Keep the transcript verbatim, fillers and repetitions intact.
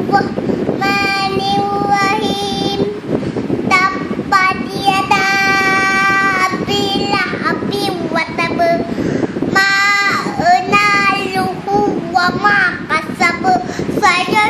الرحمن الرحيم. تبت يدا أبي لهب وتب. ما أغنى عنه ماله وما كسب. سيصلى